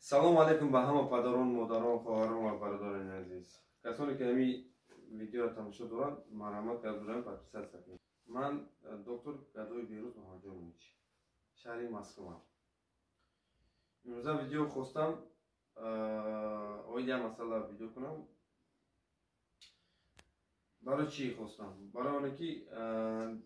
Салому алейкум ба ҳама падарон, модарон, хоҳарон ва бародарони азиз. Касоне ки ҳамин видеоро тамошо доранд, марҳамат карда подписаться кунед. Ман доктор Гадои Берӯз Муҳаммадҷонович, шаҳри Москва. Имрӯза видео хостам оид як масъала видео кунам. Барои чӣ хостам? Барои оне ки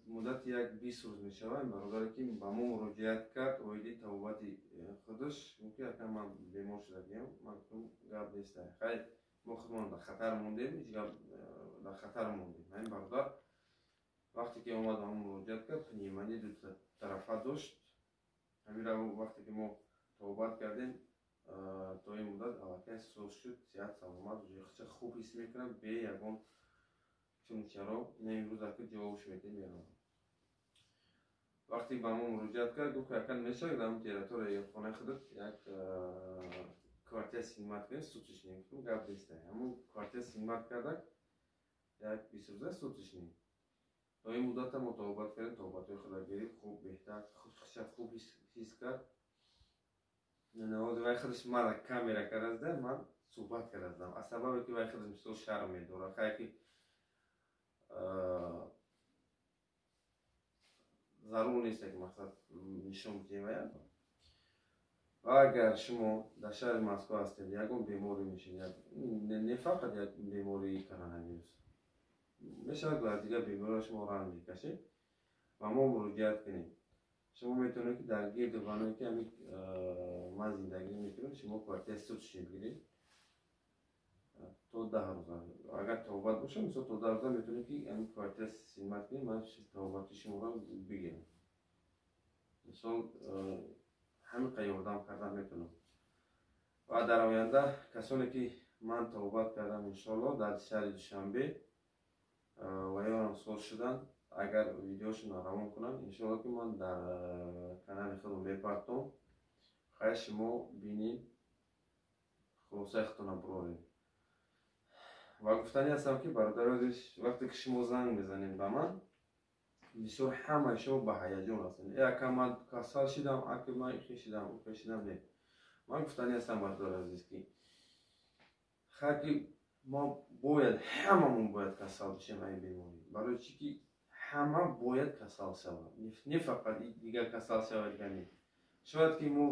муддати як 20 рӯз мешавад, бародаре ки ба мо муроҷиат кард оиди табобати худаш, гуфт ки ака, ман бемор шудагиам. Ман гуфтам, гап неста, хай, мо худмон дар хатар мондем, ҳеҷ гап, дар хатар мондем. Ҳамин бародар вақте ки омад, ба мо муроҷиат кард, пневмония дутарафа дошт. Ҳаминро вақте ки мо табобат кардем, то ин муддат аллакай соз шуд, сиҳат саломат, худша хуб ҳис мекунад, бе ягон чуну чаро. Ина имрӯз ака ҷавобш медиҳем, меравам. Вақте ба мо муроҷиат кард, гуфт, ака, мешавад дар территорияи хонаи худат як квартира снимать кунем, суточный? Гуфтам, гап неста. Ҳамун квартира снимать кардак, як 20 рӯза суточный. То ин муддата мо табобат кардем, табобатҳои худа гирифт, хуб, беҳтар, худша хуб ҳис кард. Вай худаш мара камера карда, ман суҳбат кардаздам, аз сабабе ки вай худаш мисол шарм медорад, хай ки зарур нест, ки мақсад нишон бидиҳем вая. Ва агар шумо дар шаҳри Москва ҳастед, ягон беморӣ мешед, не фақат як бемории коронавирус, мешавад аз дигар бемориҳо шумо ранг мекашед, ба мо муроҷиат кунед. Шумо метавонед, ки дар гирду ваное ки ҳамин ман зиндагӣ мекунам, шумо квартираи суточный бигиред то 10 рӯза. Агар табобат бошад, мисол, то 10 рӯза метавонед, ки ҳамин квартира снимать кунед, ман табобати шуморо бигирам. Мисол, ҳамин қа ёрдам кардан метавонам. Ва дар оянда касоне ки ман табобат кардам, иншоалло, дар шаҳри Душанбе ва ёрам соз шуданд, агар видеошонро равон кунам, иншоалло, ки ман дар канали худам мепартом. Хай, шумо бинед, хулосаи худтонро буроред. Ва гуфтанӣ ҳастам, ки бародари азиз, вақте ки шумо занг мезанед ба ман, бисёр ҳамаи шумо ба ҳаяҷон ҳастед: «Э, ака, ман касал шидам, ака, ман ихе шидам, ухе шидам». Не, ман гуфтанӣ ҳастам, бародари азиз, ки хай, ки мо бояд, ҳамамон бояд касал бишем ин беморӣ. Барои чӣ ки ҳама бояд касал шавад, не фақат дигар касал шавад, дигар не. Шояд ки мо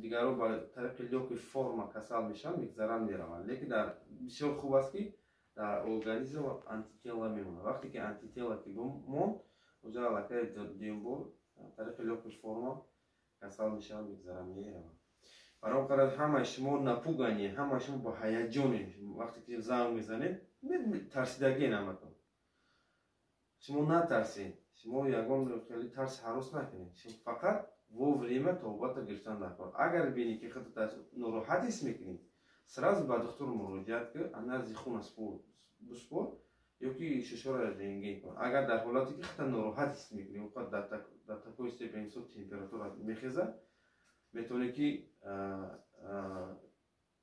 дигарро ба тариқи лёгкий форма касал мешаванд, мегзаранд, мераванд, лекин дар бисёр хуб аст, ки дар организм антитела мемонад. Вақте ки антитела ки монд, уже аллакай дуюм бор тариқи лёгкий форма касал мешаванд, мегзаранд, мераванд. Барои он қадар ҳамаи шумо напугани, ҳамаи шумо ба ҳаяҷоне, вақте ки занг мезанед, тарсидагӣ ҳаматон. Шумо натарсед, шумо ягон хеле тарс ҳарос накунед, фақат вовремя табобатро гирифтан дар кор. Агар бинӣ, ки худат нороҳат ҳис мекунӣ, сразу ба духтур муроҷиат кун, анализи хун биспор ё ки шушоро рентген кун. Агар дар ҳолате ки худат нороҳат ҳис мекунӣ, дар такой степень, мисол, температура мехезад, метавонӣ, ки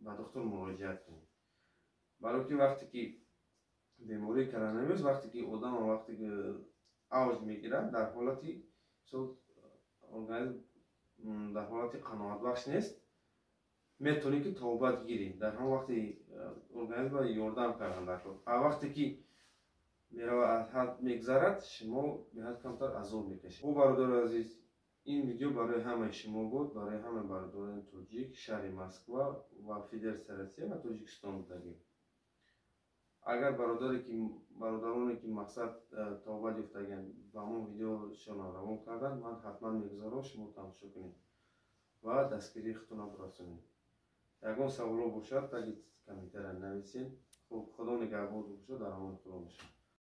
ба духтур муроҷиат кунӣ. Барои ки вақте ки бемории коронавирус, вақте ки одам вақте ки авҷ мегирад, дар ҳолати, мисол, организм дар ҳолати қаноатбахш нест, метавонӣ, ки табобат гирӣ. Дар ҳамон вақти организм ёрдам кардан дар кор. А вақте ки мерава, аз ҳад мегзарад, шумо беҳад камтар азоб мекашед. Хуб, бародари азиз, ин видео барои ҳамаи шумо буд, барои ҳамаи бародарони тоҷик, шаҳри Москва ва Федератсияи Россия ва Тоҷикистон будагӣ. Агар бародаре ки, бародароне ки мақсад табобат ёфтагианд, ба ҳамон видеошонро равон карданд, ман ҳатман мегузорам, шумо тамошо кунед ва дастгирии худтонро бирасонед. Ягон саволо бошад, таги комментария нависед. Хуб, Худо нигаҳбон бошад, дар амони Худо бошад.